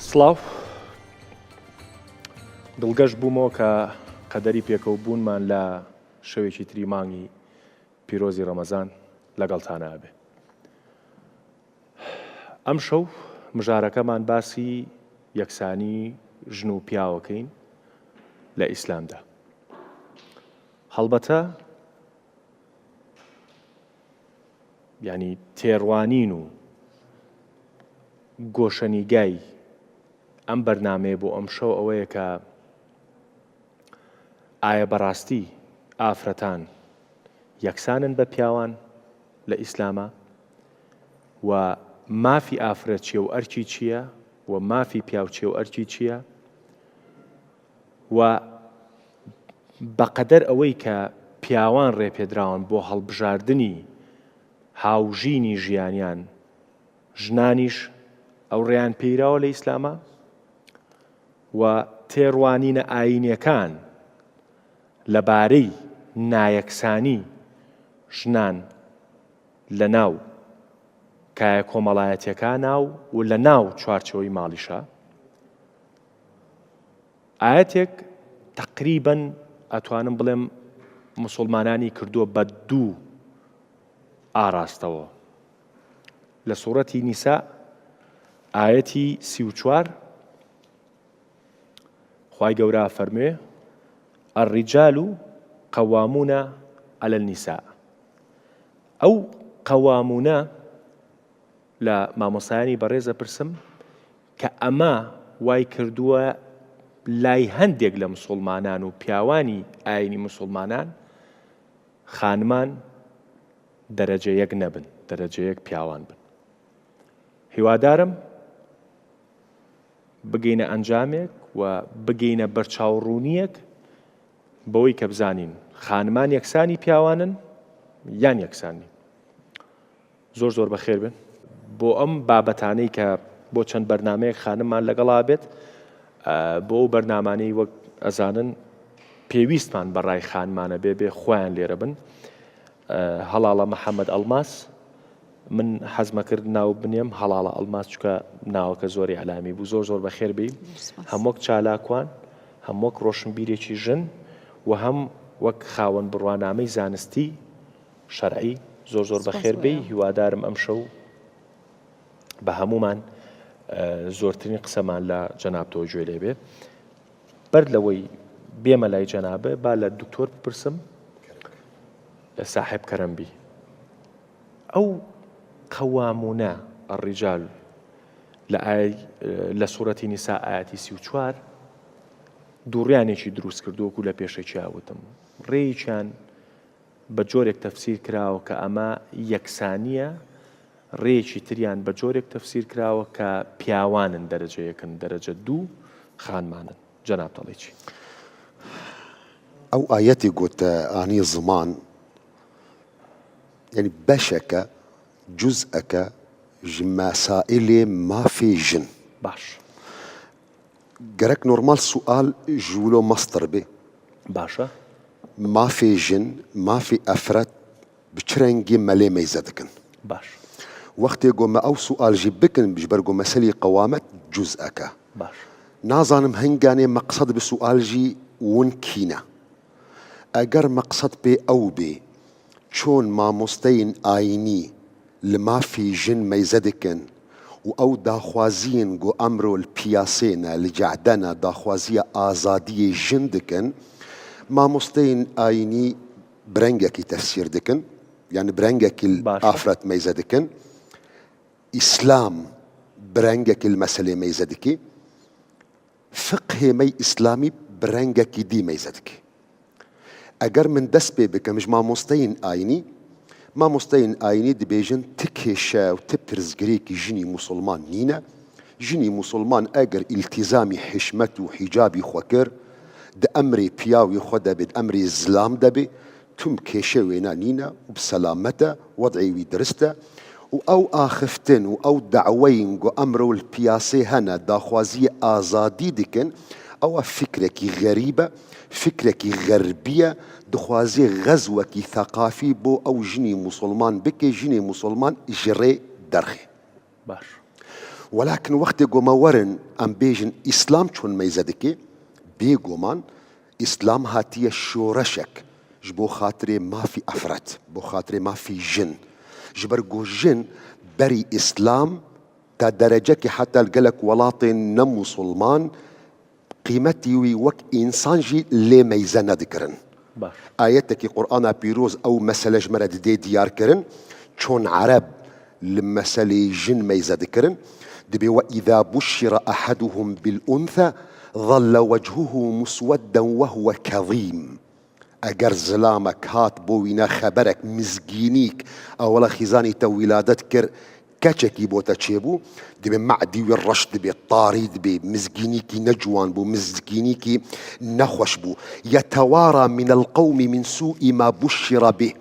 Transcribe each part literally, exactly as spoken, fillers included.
سڵاو. دڵگەش بوومەوە کە قەدەری پێکەوبوونمان لە شەوێکی تری مانگی پیرۆزی ڕەمەزان لەگەڵتانە ئەبێ. ئەم شەو مژارەکەمان باسی یەکسانی ژن و پیاوەکەین لە ئیسلامدا. هەڵبەتە یعنی تێڕوانین و گۆشەنیگای ئەم بەرنامەیە بۆ ئەم شەو ئەوەیە کە ئایا بەڕاستی ئافرەتان یەکسانن بە پیاوان لە ئیسلاما؟ و مافی ئافرەت چیە و ئەرکی چیە؟ و مافی پیاو چیە و ئەرکی چیە؟ و بەقەدەر ئەوەی کە پیاوان ڕێپێدراون بۆ هەڵبژاردنی هاوژینی ژیانیان، ژنانیش ئەو ڕێیان پێیراوە لە ئیسلاما؟ و تێڕوانینە ئاینیەکان لەبارەی نایەکسانی ژنان لە ناو کایە کۆمەڵایەتیەکانە و لە ناو چوارچەوەی ماڵیشە؟ ئاەتێک تەقریبەن ئەتوانم بڵێم موسڵمانانی کردووە بە دوو ئاراستەوە. لە سوورەتی نیسا ئاەتی سی و چوار، خوای گەورە فەرموێ: «الرجال قوامون على النساء.» ئەو قەوامونە لە مامۆستایانی بەڕێز ئەپرسم کە ئەمە وای کردووە لای هەندێک لە مسوڵمانان و پیاوانی ئاینی مسوڵمانان خانمان دەرەجە یەک نەبن، دەرەجە یەک پیاوان بن. هیوادارم بگەینە ئەنجامێک و بگەینە بەرچاوڕوونیەک بەوەی کە بزانین خانمان یەکسانی پیاوانن یان یەکسان نین. زۆر زۆر بەخێر بێن بۆ ئەم بابەتانەی کە بۆ چەند بەرنمەیەک خانممان لەگەڵا بێت. ئە، بۆ ئەو بەرنمانەی وەک ئەزانن پێویستمان بەڕای خانمانە بێ بێ خۆیان لێرە بن. ئە، هەڵاڵە محەممەد ئەڵماس، من حەزمە کرد ناو بنێم هەڵاڵە ئەڵماس، چکە ناوەکە زۆری ئەلامی بوو. زۆر زۆر بەخێر بی. هەم وەک چالاکوان، هەم وەک ڕۆشنبیرێکی ژن و هەم وەک خاوەن بڕوانامەی زانستی شەرعی. زۆر زۆر بەخێر بی. هیوادارم ئەم شەو بە هەمومان، ئە، زۆرترین قسەمان لە جەنابتەوە گوێ لێ بێ. بەر لەوەی بێمە لای جەنابە، با لە دکتۆر بپرسم، ساحب کەرەم بی. ئەو قەوامونە الرجال لە ئای-، لە سوورەتی نیسا ئاەتی سی و چوار دووڕیانێکی دروست کردووەکو لە پێشێکیا وتم. ڕێیەکیان بە جۆرێک تەفسیر کراوە کە ئەمە یەکسانیە، ڕێیەکی تریان بە جۆرێک تەفسیر کراوە کە پیاوانن دەرەجە یەکن، دەرەجە دوو خانمانن. جەناب دەڵێ چی؟ ئەو ئاەتی گوتە ئانی زمان، یعنی بەشەکە، جزئەکە، ji mesailê mafê jin. باش. Gerek normal sual ji wilo mestir bê. باشە. Mafê jin, mafê efret bi çi rengî me lê meyze dikin? باش. Wextê ku me ew sual jî bikin, ji ber ku meselî qewamet cuz'ek e. باش. Nazanim hinganê meqsed bi sual jî win kî ne. Eger meqsed pê ew bê, çon mamosteyên ayînî li mafî jin meyze dikin û ew daxwaziyên ku emro li piyasê ne, li cehde ne, daxwaziya azadiyê jin dikin, mamosteyên ayînî bi rengekî tefsîr dikin, yani bi rengekî li afret meyze dikin. Îslam bi rengekî li meselê meyze dikî. Fiqhê me yî îslamî bi rengekî dî meyze dike. Eger min dest pê bikim ji mamosteyên ayînî, mamosteyên ayînî dibêjin ti kêşe û ti pirsgirêkî jinî musulman nîne. Jinî musulman eger îltîzamî hişmet û hîcabî xwe kir, di emrê piyawî xwe de bê, di emrê zilam de bê, tim kêşe wêna nîne û bi selamet e, wed'ê wî dirist e. Û ew axiftin û ew daweyên ku emro li piyasê hene, daxwaziyê azadî dikin, ew e fikrekî xerîb e, fikrekî xerbî ye, dixwaze xezwekî theqafî bo ew jinî musulman bike, jinê musulman ji rê derxe. باش. Welakin wextê ku me werin em bêjin Îslam çûn meyze dike, bêguman Îslam hatiye şoreşek ji bo xatirê mafî efret, bo xatirê mafî jin. Ji ber ku jin berî Îslam ta derecekê heta li gelek welatên ne Musulman qîmetî wî wek însan jî lê meyze nedikirin. Baş. Ayetekî Qur'ana Pîroz ew mesele ji me re didê diyar kirin, çon Ereb li meselê jin meyze dikirin, dibê: "Ve îza buşşira ahaduhum bil unsa, zalla wechuhu muswedden ve huve kezîm." Eger zilamek hat bo wî ne xeberek, mizgînîk, ewela xîzanî te wîladet kir, keçekî bo te çêbû, dibê me'dî wî reş dibê, tarî dibê, mizgînîkî ne ciwan bû, mizgînîkî nexweş bû. Yetewara minel qewmi min sû'i ma buşşira bih.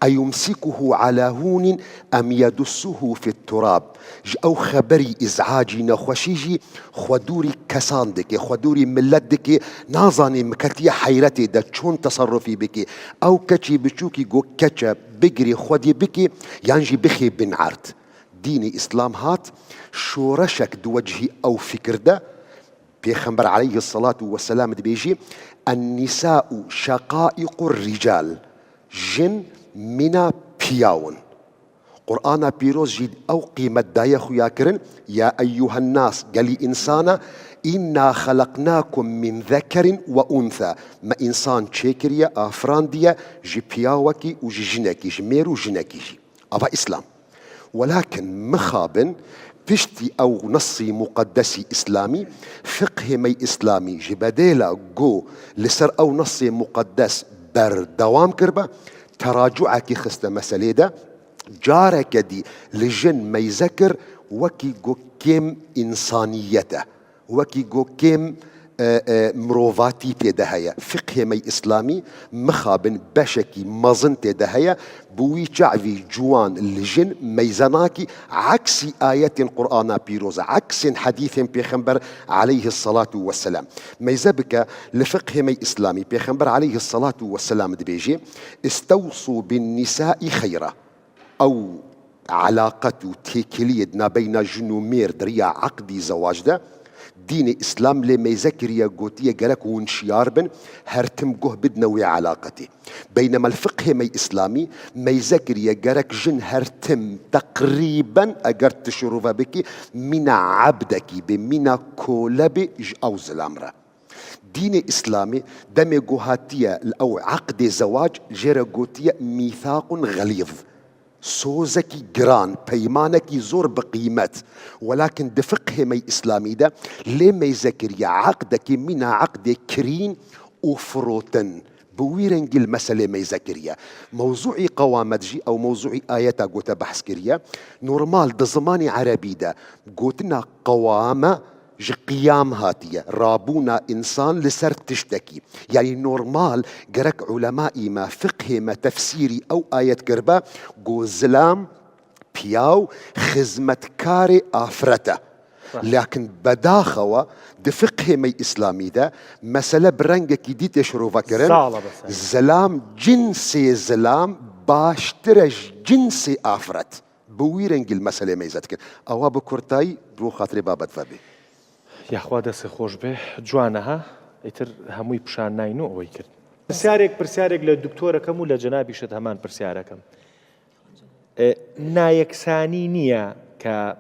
Eyumsikuhu ala hûnin em yedussuhu fit turab. Ji ew xeberî îz'acî nexweşî jî xwe dûrî kesan dike, xwe dûrî milet dike, nazanê miketiye heyretê de çon teserrufî bike. Ew keçî biçûkî ku keç e, bigirê xwedê bike yan jî bixê bin erd. Dînê Îslam hat, şoreşek di wecihî ew fikir de, Pêxember aleyhisselatu vesselam dibêjî: "En-nisa'u şeqaiqur rical." Jin mîna piyaw in. Qur'ana Pîroz jî ew qîmet daye xuya kirin: "Ya eyyuhen nas, gelî însana, inna xelaqnakum min zekerin ve unsa." Me însan çêkiriye, afirandiye ji piyawekî û ji jinekî, ji mêr û jinekî jî. Ava Îslam. Welakin mixabin piştî ew nesî muqeddesî Îslamî, fiqhê me yî Îslamî ji bedêla ku li ser ew nesê muqeddes berdewam kiribe, teracuekî xiste meselê de, careke dî li jin meyze kir, wekî ku kêm însaniyet e, wekî ku kêm, e, e, mirovatî tê de heye. Fiqhê me yî Îslamî mixabin beşekî mezin tê de heye, bi wî çavî ciwan li jin meyze nakî, eksî ayetên Qur'ana Pîroz e, eksên hedîsên Pêxember aleyhisselatu vesselam. Meyze bike, li fiqhê me yî Îslamî Pêxember aleyhisselatu vesselam dibêjê: "Istewsû bin nisai xeyra." Ew elaqet û têkiliyê di nabeyna jin û mêr di riya eqdî zewac de, dînê Îslam lê meyze kiriye, gotiye gerek hûn şiyar bin, her tim guh bidine wê elaqetê. Beynema li fiqhê me yî Îslamî meyze kiriye gerek jin her tim teqrîben, eger tu şirove bikî, mîna ebdekî bê, mîna kole bê ji ew zilam re. Dînê Îslamê demê ku hatiye li ew eqdê zewac jê re gotiye mîthaqun xelîz. Sozekî giran, peymanekî zor bi qîmet. Welakin di fiqhê me yî Îslamî de lê meyze kiriye eqdekî mîna eqdê kirîn û firotin. Bi wî rengî li meselê meyze kiriye. Mewzûî qewamet jî ew mewzûî ayeta ku te behs kiriye. Normal di zimanê erebî de gotina qewame ji qiyam hatiye, rabûna însan li ser tiştekî. Yanî normal gerek ulemaî me, fiqhê me tefsîrî ew ayet kiribe ku zilam, piyaw, xizmetkarê afret e. Lakin bedaxewa di fiqhê me yî Îslamî de mesele bi rengekî dî tê şirove kirin. Sağ ola be, sağ ol. Zilam, cinsê zilam baştir e ji cinsê afret. Bi wî rengî li meselê meyze dikin. Ewa bi kurtayî bo xatirê babet vebê. Yaxwa destê xweş bê. Ciwan e ha. Îtir hemûyî pişan nayîn û ewey kirin. Pirsyarek, pirsyarek li doktorekem û li cenabî şit heman pirsyarek im. E, nayeksanî niye ke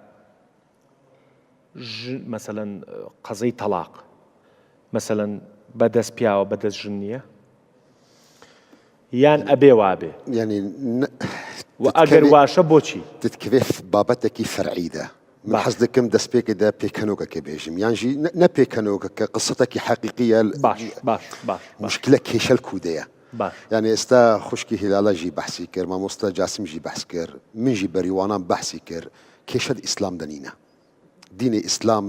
ji, meselen, e, qezey telaq, meselen, be dest piya û be dest jin niye? Yan ebê wa bê? Yanî ne, Û tu eger dikevî, waşe boçî? Tu dikevê f-, babetekî fer'î de. Min Baş. hez dikim destpêkê de pêkenokekê bêjim. Yan jî ne, ne pêkenokeke, qisetekî heqîqî ye. Baş, baş, baş, baş. Muşkile kêşel kû de ye. Baş. Yanî êsta xwişkî Hîlala jî behsî kir, mamosta Casim jî behs kir, min jî berî wanan behsî kir. Kêşe di Îslam de nîne. Dînê Îslam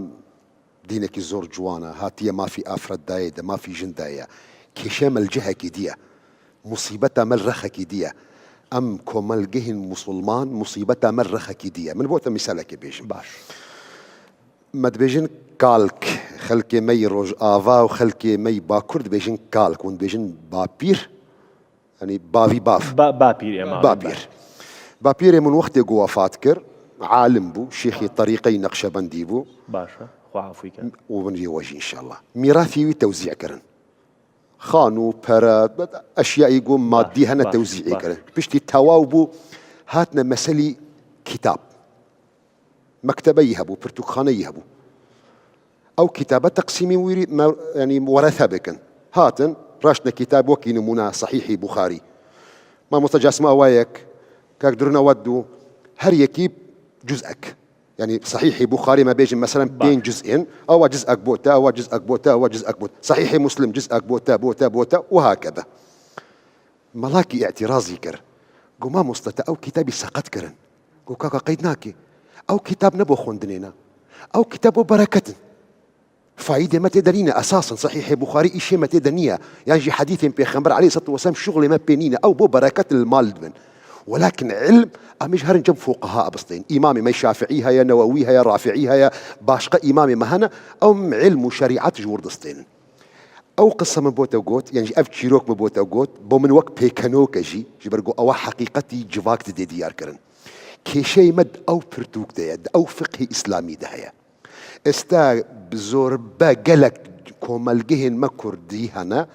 dînekî zor ciwan e. Hatiye mafî afret dayê de, mafî jin dayê ye. Kêşe me li cihekî dî ye. Musîbeta me li rexekî dî ye. Em komelgehên musulman, musîbeta me li rexekî dî ye. Min bo te mîsalekê bêjim. Baş. Me dibêjin kalk, xelkê me yî Rojava û xelkê me yî Bakur dibêjin kalk, hûn dibêjin bapîr, yanî bavî bav. Ba-, bapîr ê ma. Bapîr. Bapîrê min wextê ku wefat kir, Alim bû, şêxê terîqeyê Neqşebendî bû. Baş e, xwe afû ke. Û min rê we jî înşallah. Mîrathê wî tewzî kirin. Xan û pere, eşyayê ku madî hene tewzî kirin. Piştî tewaw bû, hatine meselî kitab. Mektebeyî hebû, pirtûkxaneyî hebû. Ew kitabe teqsîmî wîrî me, yanî werete bikin. Hatin, raştine kitab wekî nimûne Sahîhî Buxarî. Mamoste Casim awa yek, kak Durna Weddu, her yekî cuzek. Yanî Sahîhî Buxarî me bêjin, meselen, pênc cuz ên, awa cuzek bo te, awa cuzek bo te, awa cuzek bo te. Sahîhî Muslim cuzek bo te, bo te, bo te û hakebe. Melakî îtirazî kir. Got, mamoste, te ew kitabî seqet kirin. Got, kaka, qeyd nake. Ew kitab ne bo xwendinê ne. Ew kitab bo bereket in. Fayîdê me tê de nîne, esasen Sahîhê Buxarî îşê me tê de niye. Yan jî hedîsên Pêxember aleyhisselatu vesselam şuxulê me pê nîne. Ew bo bereket li mal dibin. Welakin ilm, em ê ji herin cem fuqeha bistên. Îmamê me Şafiî heye, Newewî heye, Rafiî heye, başqa îmamê me hene, em ilm û şerîet ji wir distênin. Ew qise min bo te got, yan jî ev çîrok min bo te got, bo min wek pêkenoke jî, ji ber ku ewa heqîqetî civak didê diyar kirin. Kêşeyê me di ew pirtûk de ye, di ew fiqhê îslamî de heye. Êsta bi zorbe gelek komelgehên me kurdî hene,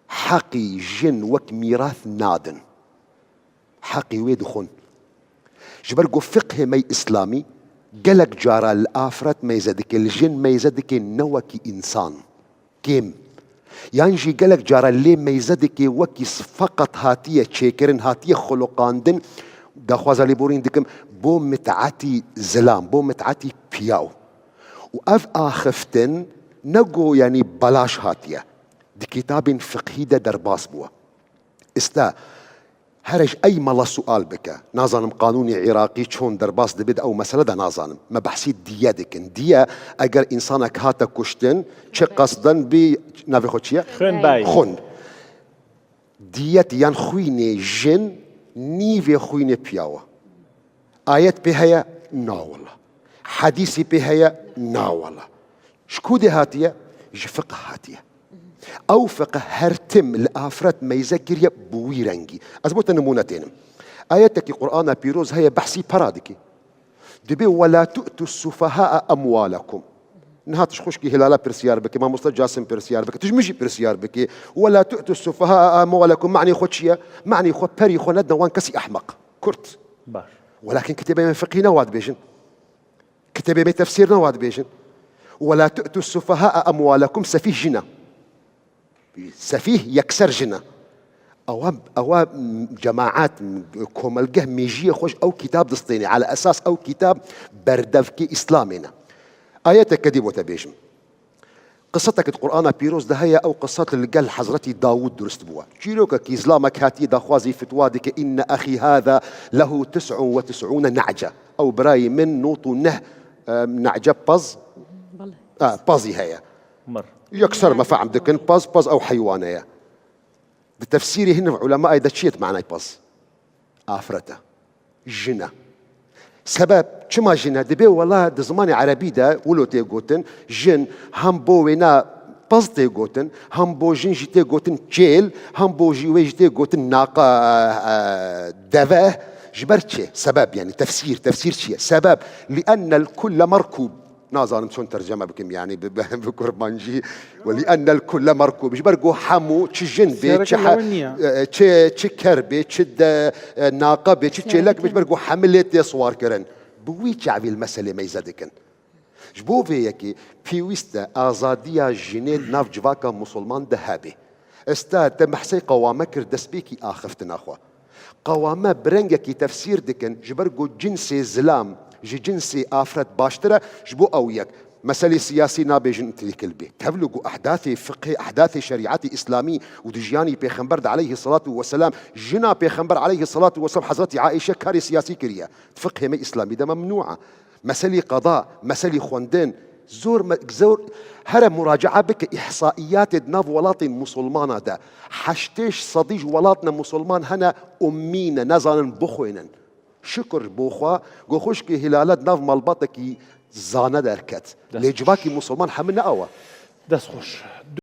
heqî jin wek mîrath nadin. Heqî wê dixwin. Ji ber ku fiqhê me yê îslamî gelek cara li afret meyze dike, li jin meyze dike ne wekî însan. Kêm. Yan jî gelek cara lê meyze dike wekî s-, feqet hatiye çêkirin, hatiye xuluqandin, daxwaza lêborîn dikim, bo mit'etî zilam, bo mit'etî piyaw. Û ev axiftin ne ku, yanî, belaş hatiye. Di kitabên fiqhî de derbas bûye. Êsta here ji ey mala sual bike. Nazanim qanûnê Iraqî çon derbas dibe di ew mesele de nazanim. Me behsî diye dikin. Diye eger însanek hate kuştin, çi qesden bî, navê xwe çi ye? Xwin bayî. Xwin. Diyet yan xwînê jin nîvê xwînê piyawa. Ayet pê heye? Na wela. Hedîsî pê heye? Na wela. Ji ku dê hatiye? Ji fiqh hatiye. Ew fiqh her tim li afret meyze kiriye bi wî rengî. Ez bo te nimûne tênim. Ayetekî Qur'ana Pîroz heye behsî pera dike. Dibê "Wela tu'tu sufahaa emwalekum." Niha tu ji xwişkî Hilala pirsiyar bike, mamoste Casim pirsiyar bike, tu ji min jî pirsiyar bike. "Wela tu'tu sufahaa emwalekum" manî xwe çi ye? Manî xwe perî xwe nedine wan kesî ehmeq. Kurt. Baş. Welakin kitêbê me fiqhî ne wa dibêjin. Kitêbê me tefsîr ne wa dibêjin. "Wela tu'tu sufahaa emwalekum", sefîh jin e. Sefîh yekser jin e. Ewa, ewa cemaat, komelgeh mêjiyê xwe ji ew kitab distêne. Ala esas ew kitab berdevkê Îslamê ne. Ayeteke dî bo te bêjim. Qisetek di Qur'ana Pîroz de heye, ew qiset li gel Hezretî Dawûd durust bûye. Çîrokekî zilamek hatiye daxwazî fitwa dike, "Inne exî hâzâ lehu tis'un ve tis'ûne ne'ce." Ew birayê min nod û neh, e, ne'ce pez, Belê. e, pezî heye. Mir. Yekser me fehm dikin, pez, pez ew heywane ye. Di tefsîrê hin û ulemayê de çi ye di manayê pez? Afret e. Jin e. Sebeb, çima jin e? Dibê wela di zimanê erebî de wilo tê gotin, jin hem bo wêna pez tê gotin, hem bo jin jî tê gotin çêl, hem bo jî wê jî tê gotin naqa, e, e, deve. Ji ber çi? Sebeb, yanî tefsîr, tefsîr çi ye? Sebeb, "Li'ennel kulle merkûb." Nazanim çon terceme bikim, yanî bi, bi, bi kurmancî. "Ve li'ennel kulle merkûb." Ji ber ku hemû, çi jin bê, çi Sêreke he-, lewe niye. e, çi, çi ker bê, çi de, e, naqa bê, çi çêlek bê, ji ber ku hemilê tê siwar kirin. Bi wî çavî li meselê meyze dikin. Ji bo vê yekê pêwîst e azadiya jinê di nav civaka musulman de hebe. Esta te behsê qewame kir, destpêkî axiftina xwe. Qewame bi rengekî tefsîr dikin, ji ber ku cinsê zilam ji cinsê afret baştir e, ji bo ew yek. Meselê siyasî nabêjin têkil bê. Tevlû ku ehdathê fiqhê, ehdathê şerîetê îslamî û di jiyanî Pêxember de aleyhisselatu vesselam, jina Pêxember aleyhisselatu vesselam Hezretî Aîşe karê siyasî kiriye. Di fiqhê me îslamî de memnû e. Meselî qeda, meselî xwendin, zor me-, zor, here muracaa bike îhsaiyatê di nav welatên musulmana de. Heştê sedî ji welatne musulman hene ummî ne, nezanin bixwênin. Şikir bo xwe, ku xwişkê Hilale di nav malbatekî zane derket. Lê civakî musulman hemî ne ew e. Dest xweş.